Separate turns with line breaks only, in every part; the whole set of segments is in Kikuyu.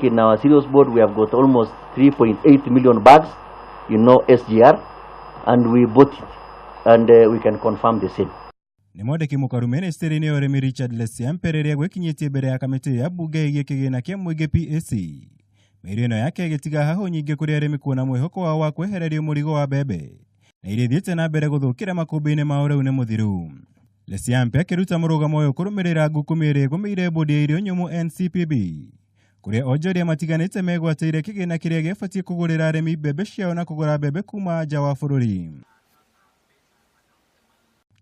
In our cereals board, we have got almost 3.8 million bags, SGR, and we bought it, and we can confirm the same.
Nĩ mwandĩki mũkaru ministry-inĩ ya ũrĩmi Richard Lesiampe rĩrĩa gwĩkinyĩtie mbere ya kamĩtĩ ya mbunge ĩgiĩ kĩgĩna kĩa mũingĩ PAC. Mĩario ĩno yake ĩgĩtiga hahũ nyingĩ kũrĩ arĩmi kuona mwĩhoko wao wa kwehererio mũrigo wa mbembe na iria ithiĩte na mbere gũthũkĩra makũmbĩ-inĩ mao rĩu nĩ mũthiru. Lesiampe akĩruta mũrũgamo ũyũ kũrũmĩrĩra ngukumi ĩrĩa ĩgũmĩire bodi ya irio nyũmũ NCPB, kũrĩa onjoria matiganĩte megwatĩire kĩgĩna kĩrĩa gĩabatiĩ kũgũrĩra arĩmi mbembe ciao na kũgũra mbembe kuma nja wa bũrũri.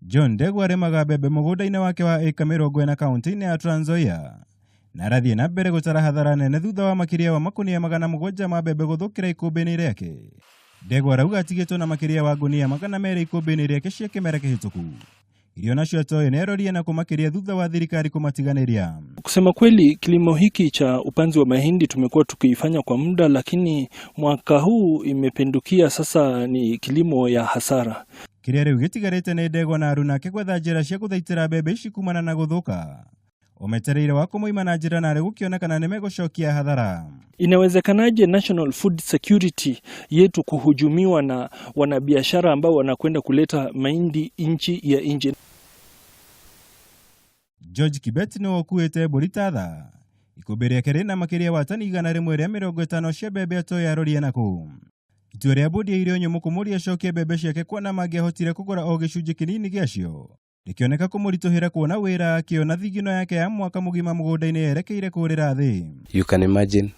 John Ndegwa arĩmaga mbembe mũgũnda-inĩ wake wa ĩka 40 kaunti-inĩ ya Trans Nzoia na arathiĩ na mbere gũtara hathara nene thutha wa makĩria wa makunia 700 ma mbembe gũthũkĩra ikũmbĩ-inĩ rĩake. Ndegwa arauga atigĩtwo na makĩria wa ngunia 200 ikũmbĩ-inĩ rĩake cia kĩmera kĩhĩtũku. Irio nacio atoĩ nĩ arorie na kũmakĩria thutha wa thirikari kũmatiganĩria.
Kusema kweli, kilimo hiki cha upanzi wa mahindi tumekuwa tukiifanya kwa muda, lakini mwaka huu imepindukia, sasa ni kilimo ya hasara.
Kĩrĩa rĩu gĩtigarĩte nĩ Ndegwa na aruna ake gwetha njĩra cia gũthaitĩra mbembe ici kumana na gũthũka. Ũmetereire wa kũmoima na njĩra narĩ gũkĩonekana nĩ megũcokia hathara.
Inawezekanaje national food security yetu kuhujumiwa na wanabiashara ambao wanakwenda kuleta mahindi nchi ya nje?
George Kibet nĩwe ũkuĩte mbũri ta tha. Ikũmbĩ rĩake rĩna makĩria wa tani 150 cia mbembe atoĩ arorie nakũ. Itua rĩa bodi ya irio nyũmũ kũmũria acokie mbembe ciake kuona mangĩahotire kũgũra o gĩcunjĩ kĩnini gĩacio rĩkĩoneka kũmũritũhĩra kuona wĩra akĩona thigino yake ya mwaka mũgima mũgũnda-inĩ yerekeire kũrĩra thĩ.
You can imagine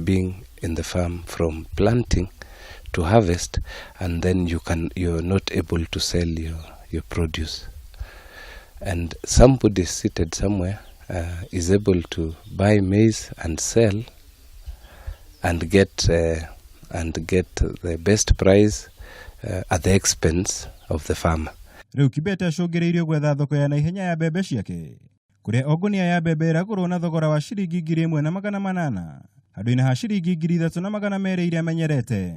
being in the farm from planting to harvest, and then you're not able to sell your produce. And somebody seated somewhere is able to buy maize and sell and get the best price at the expense of the farmer.
Rĩu Kibet acũngĩrĩirio gwetha thoko ya naihenya ya mbembe ciake kũrĩa o ngũnia ya mbembe ĩragũrwo na thogora wa ciringi 1800 handũ-inĩ ha ciringi 3200 iria amenyerete.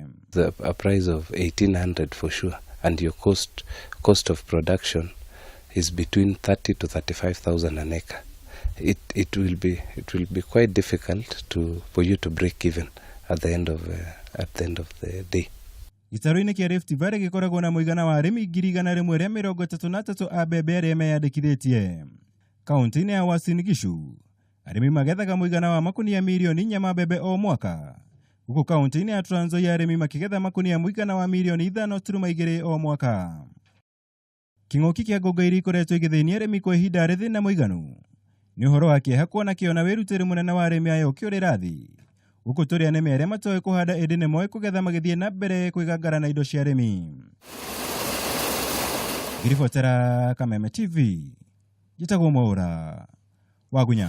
A price of 1800 for sure, and your cost of production is between 30 to 35,000 an acre. It will be quite difficult to for you to break even at the end of the day.
Gĩtarũ-inĩ kĩa Rift Valley gĩkoragwo na mũigana wa arĩmi 133,000 a mbembe arĩa meyandĩkithĩtie. Kaunti-inĩ ya Uasin Gishu arĩmi magethaga mũigana wa makunia mirioni 4 ma mbembe o mwaka, gũkũ kaunti-inĩ ya Trans Nzoia arĩmi makĩgetha makunia mũigana wa mirioni 5.2 o mwaka. Kĩng'ũki kĩa ngũnga iria ikoretwo igĩthĩnia arĩmi kwa ihinda rĩ thĩna mũiganu. Nĩ ũhoro wa kĩeha kuona kĩo na wĩrutĩri mũnene wa arĩmi aya ũkĩũrĩra thĩ, gũkũ tũrĩ anĩme arĩa matoĩ kũhanda ĩndĩ nĩ moĩ kũgetha magĩthiĩ na mbere kwĩgangara na indo cia arĩmi. Ngiribotera Kameme TV, njĩtagwo Mwaũra Wagunya.